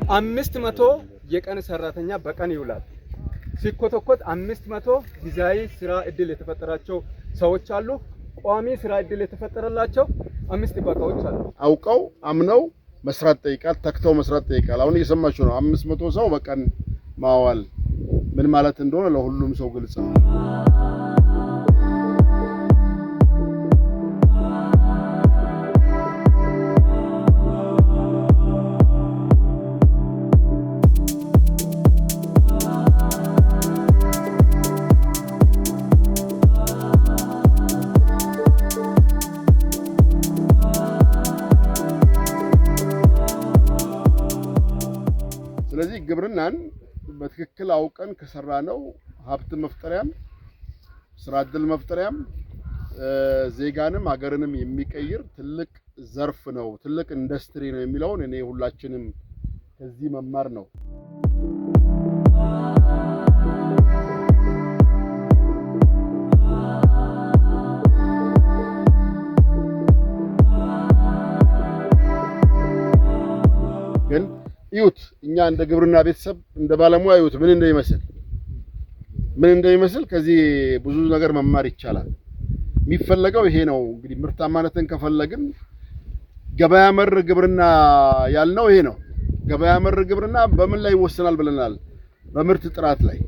500 የቀን ሰራተኛ በቀን ይውላል። ሲኮተኮት 500 ጊዜያዊ ስራ እድል የተፈጠራቸው ሰዎች አሉ። ቋሚ ስራ እድል የተፈጠረላቸው አምስት ጥበቃዎች አሉ። አውቀው አምነው መስራት ጠይቃል። ተክተው መስራት ጠይቃል። አሁን እየሰማችሁ ነው። 500 ሰው በቀን ማዋል ምን ማለት እንደሆነ ለሁሉም ሰው ግልጽ ነው። ስለዚህ ግብርናን በትክክል አውቀን ከሰራነው ሀብት መፍጠሪያም ስራ እድል መፍጠሪያም ዜጋንም ሀገርንም የሚቀይር ትልቅ ዘርፍ ነው፣ ትልቅ ኢንዱስትሪ ነው የሚለውን እኔ ሁላችንም ከዚህ መማር ነው። ግን እዩት፣ እኛ እንደ ግብርና ቤተሰብ እንደ ባለሙያ እዩት ምን እንደሚመስል ምን እንደሚመስል ከዚህ ብዙ ነገር መማር ይቻላል። የሚፈለገው ይሄ ነው። እንግዲህ ምርታማነትን ከፈለግን ገበያ መር ግብርና ያልነው ይሄ ነው። ገበያ መር ግብርና በምን ላይ ይወሰናል ብለናል? በምርት ጥራት ላይ፣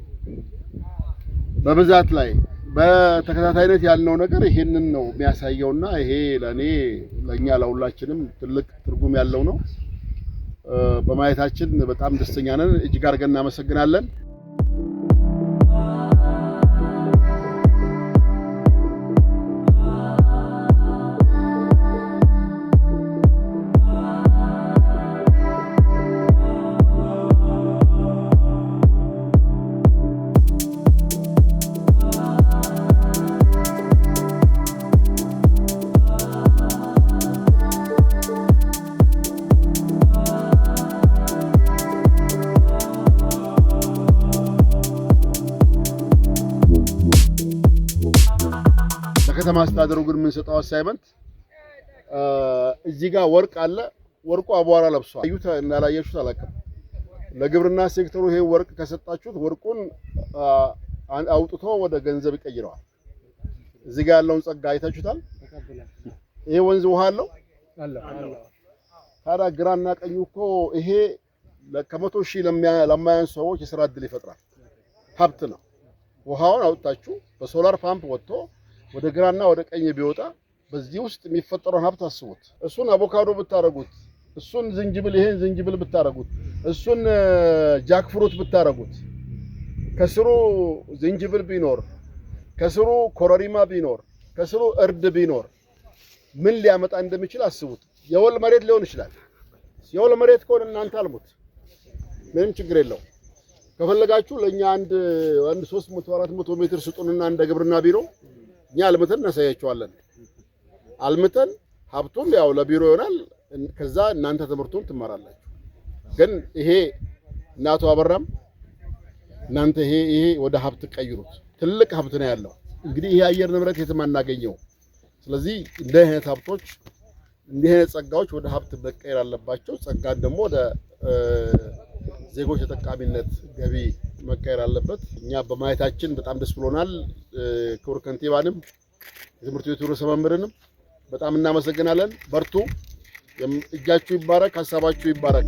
በብዛት ላይ፣ በተከታታይነት ያልነው ነገር ይሄንን ነው የሚያሳየውና ይሄ ለኔ ለኛ ለሁላችንም ትልቅ ትርጉም ያለው ነው። በማየታችን በጣም ደስተኛ ነን። እጅግ አድርገን እናመሰግናለን። ለከተማ አስተዳደሩ ግን የምንሰጠው assignment እዚህ ጋር ወርቅ አለ። ወርቁ አቧራ ለብሷል። አዩት እንዳላያችሁት አላውቅም። ለግብርና ሴክተሩ ይሄ ወርቅ ከሰጣችሁት ወርቁን አውጥቶ ወደ ገንዘብ ይቀይረዋል። እዚህ ጋር ያለውን ጸጋ አይታችሁታል። ይሄ ወንዝ ውሃ አለው። ታዲያ ግራና ቀኙ እኮ ይሄ ከ100,000 ለማያንሱ ሰዎች የስራ እድል ይፈጥራል። ሀብት ነው። ውሃውን አውጥታችሁ በ solar pump ወጥቶ ወደ ግራና ወደ ቀኝ ቢወጣ በዚህ ውስጥ የሚፈጠረውን ሀብት አስቡት። እሱን አቮካዶ ብታረጉት፣ እሱን ዝንጅብል፣ ይሄን ዝንጅብል ብታረጉት፣ እሱን jackfruit ብታረጉት፣ ከስሩ ዝንጅብል ቢኖር፣ ከስሩ ኮረሪማ ቢኖር፣ ከስሩ እርድ ቢኖር ምን ሊያመጣ እንደሚችል አስቡት። የወል መሬት ሊሆን ይችላል። የወል መሬት ከሆነ እናንተ አልሙት፣ ምንም ችግር የለው። ከፈለጋችሁ ለኛ አንድ አንድ 300 400 ሜትር ስጡንና እንደ ግብርና ቢሮ እኛ አልምተን እናሳያቸዋለን። አልምተን ሀብቱም ያው ለቢሮ ይሆናል። ከዛ እናንተ ትምህርቱን ትማራላችሁ። ግን ይሄ እናቱ አበራም እናንተ ይሄ ወደ ሀብት ቀይሩት። ትልቅ ሀብት ነው ያለው። እንግዲህ ይሄ አየር ንብረት የትም አናገኘው። ስለዚህ እንዲህ አይነት ሀብቶች እንዲህ አይነት ጸጋዎች ወደ ሀብት መቀየር አለባቸው። ጸጋን ደግሞ ወደ ዜጎች ተጠቃሚነት ገቢ መቀየር አለበት። እኛ በማየታችን በጣም ደስ ብሎናል። ክቡር ከንቲባንም የትምህርት ቤቱ ርዕሰ መምህርንም በጣም እናመሰግናለን። በርቱ። እጃችሁ ይባረክ፣ ሀሳባችሁ ይባረክ።